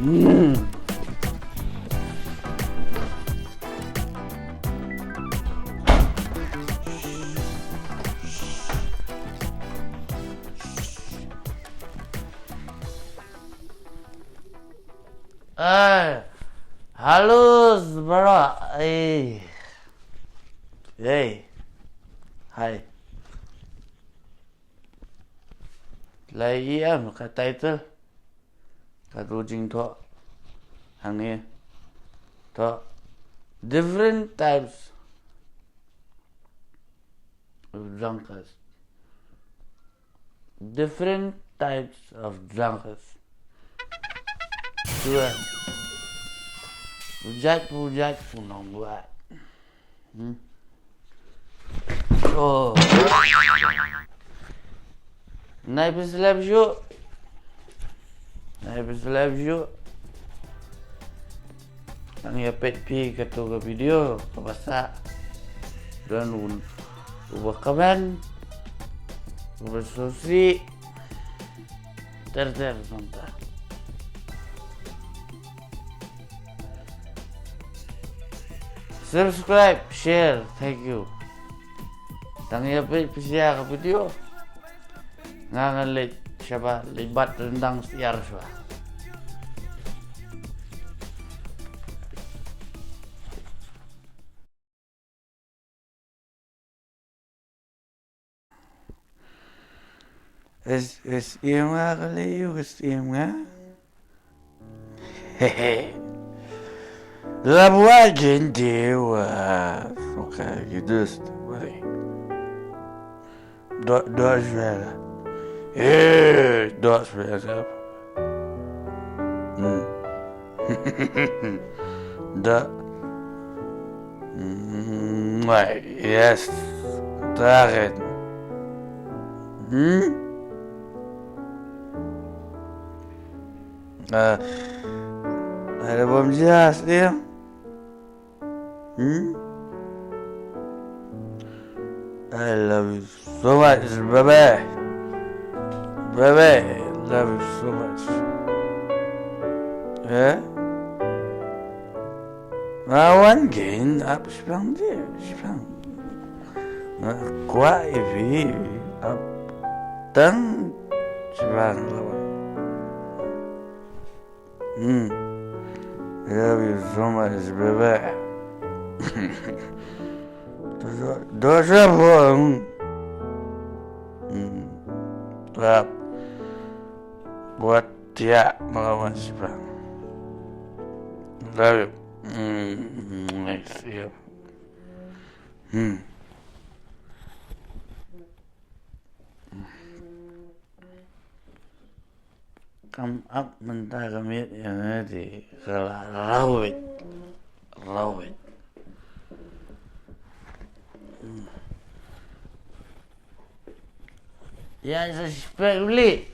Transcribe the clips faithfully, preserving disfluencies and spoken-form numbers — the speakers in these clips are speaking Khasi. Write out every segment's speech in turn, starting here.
Eh, halus bro. Eh. Hey. Hi. Lai em ka title. Ka tu jingthoh hangne. Thoh different types of drunkards. Different types of drunkards. Tuan. Bujat bujat punong buat. Hmm. Oh. Nai pynslem shuh. Nai pynslem shuh. Nang ïa peit phi kato ka video kaba sah. Don un uba comment, uba sngewsih. Ter ter nangta. Subscribe, share, thank you. Tang ïa peit phi sha ka video. Nga ngan leit shaba leit bat ryndang syiar shaba. Is is ïa nga kali yu is ïa nga. Hehe. La buat jin dewa. Okay, you just wait. Dot dot shwela. Eh, dot shwela. Hmm. Da. Mm, yes. Dagen. Hmm? Ah, ada bom jas dia. Hmm? I love you so much, baby. Baby, love you so much. Eh? I want gain up spang di, spang. Kwa ivi up tang spang lawan. Hmm. I love you so much, baby. Dosa, dosa bong. Hmm. Rap. Buat dia melawan Sipang. Love you. Hmm. Nice. Yeah. Hmm. Kam ap mynta ka miet ïa nga te ka la rawit. Rawit. Ïa sa spek beli.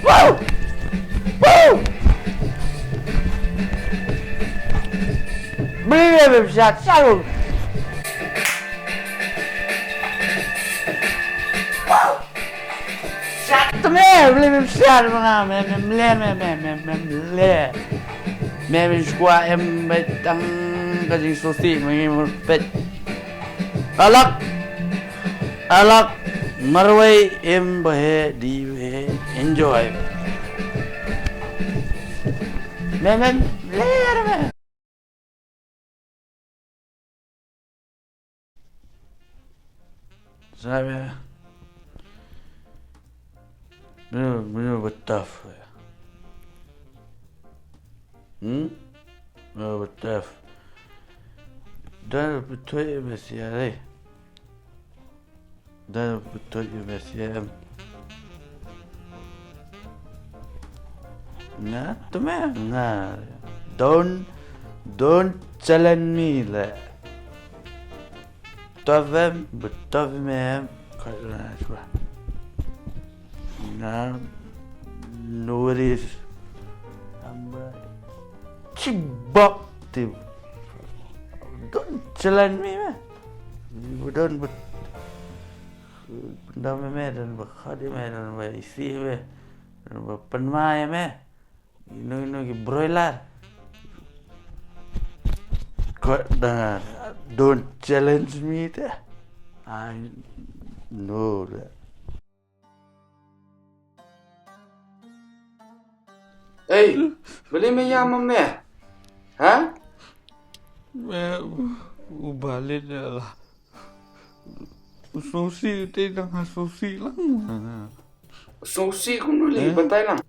Wow! Wow! Beli beli beli shat shat. Wow! Shat tu me beli beli shat mana me me me me me me me me me me squat em betang ka jing sosi me me pet. Alak, alak, marwei em bahe di bahe enjoy. Men men, ler men. Sabe. Menu, menu betaf. Hmm? Menu betaf. Dan betul ya besi ya deh. Dan betul ya besi ya. Nga temen nga. Don't, don't challenge me le. Tavem, betavem em. Kala shwa. Na noris. Amba chibak ti. Don't challenge me man. Ba don ba pyndam ïa me, don ba khot ïa me, don ba isih ïa me, don ba pynmai ïa me. Ino ino ki broiler. Ko da, don't challenge me te. I know that. Ei, balei me ïam ma me? Ha? Me u balei la. U sngewsih te dang ha sngewsih lang. Sngewsih kumno lei, eh? Batai lang.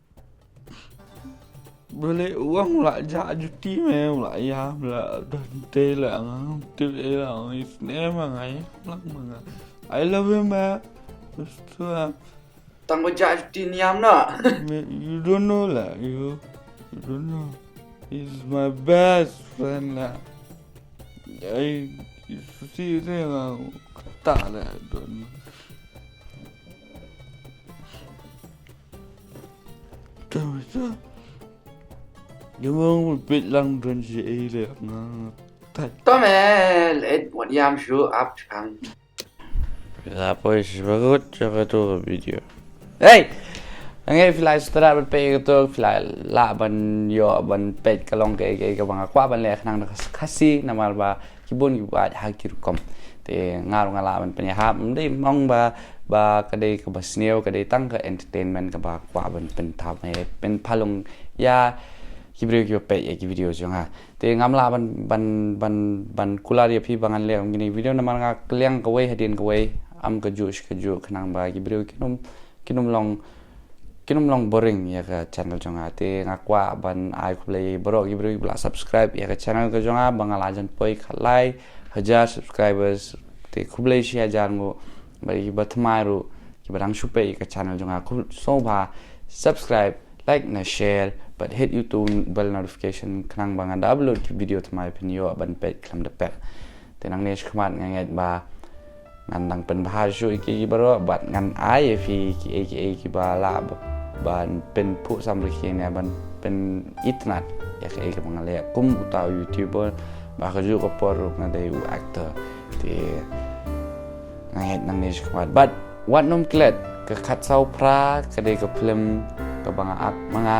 Balei u ong u la jah juti me, u la ïam, la don te la ngang tip e la ngang isne ma ngai lang ma ngai. I love you, ma. Ustu, ah. Tang ba jah juti niam na. Me, you don't know la, you, you don't know. He's my best friend la. Ai, sngewsih te nga kata la don. Tama sa. Dia mau pit lang don si ai le nga tai. Tama, let what yam show up chang. Phi la poi shi bagut sha katu ka video. Hey! Nga ngeit phi la start ban peit katu, phi la lah ban ïoh ban peit ka long kaei kaei kaba nga kwah ban leh khnang da ka Khasi, namar ba ki bun kiba ïaid ha ki rukom. Te nga ruh nga lah ban pynïahap, ym dei ong ba, ba ka dei kaba sniew, ka dei tang ka entertainment kaba kwah ban pynthap, eh, pynpalung ïa ki briew kiba peit ïa ki video jong nga. Te ngam lah ban, ban, ban, ban kular ïa phi ba ngan leh kum kine ki video namar nga kylliang kawei hadien kawei, ym kajuh shi kajuh khnang ba ki briew kin ym, kin ym long, kin ym long boring ïa ka channel jong nga. Te nga kwah ban ai khublei baroh ki briew kiba la subscribe ïa ka channel ka jong nga ba nga la jan poi khatlai hajar subscribers. Te khublei shi hajar nguh bad kiba thymmai ruh kiba dang shu peit ïa ka channel jong nga. Khub-, sngewbha subscribe, like na share bad hit ïa utu bell notification khnang ba ngan da upload ki video thymmai phin ïoh ban peit khlem da pep. Te nangne shakhmat nga ngeit ba ngan dang pynbha shuh ïa ki baroh bad ngan ai ïa phi kiei kiei kiba lah ba, ban pynphuh samrkhie ne ban pynitynnad ïa kaei kaba nga leh kum uta u YouTuber, ba kajuh ka por ruh nga dei u actor. Te nga ngeit nangne shakhmat bad wat nym klet, ka Khatsaw Phra ka dei ka film kaba nga act ma nga,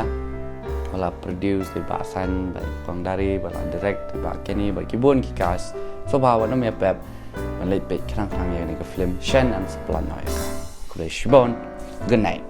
ba la produce dei Bah San, Bah Kong Dari, ba la direct dei Bah Kenny, bad ki bun ki cast. Sngewbha wat nym ïa pep ban leit peit khnang khnang ïa kane ka film Shen and Splan ïa ka. Khublei shibun. Good night.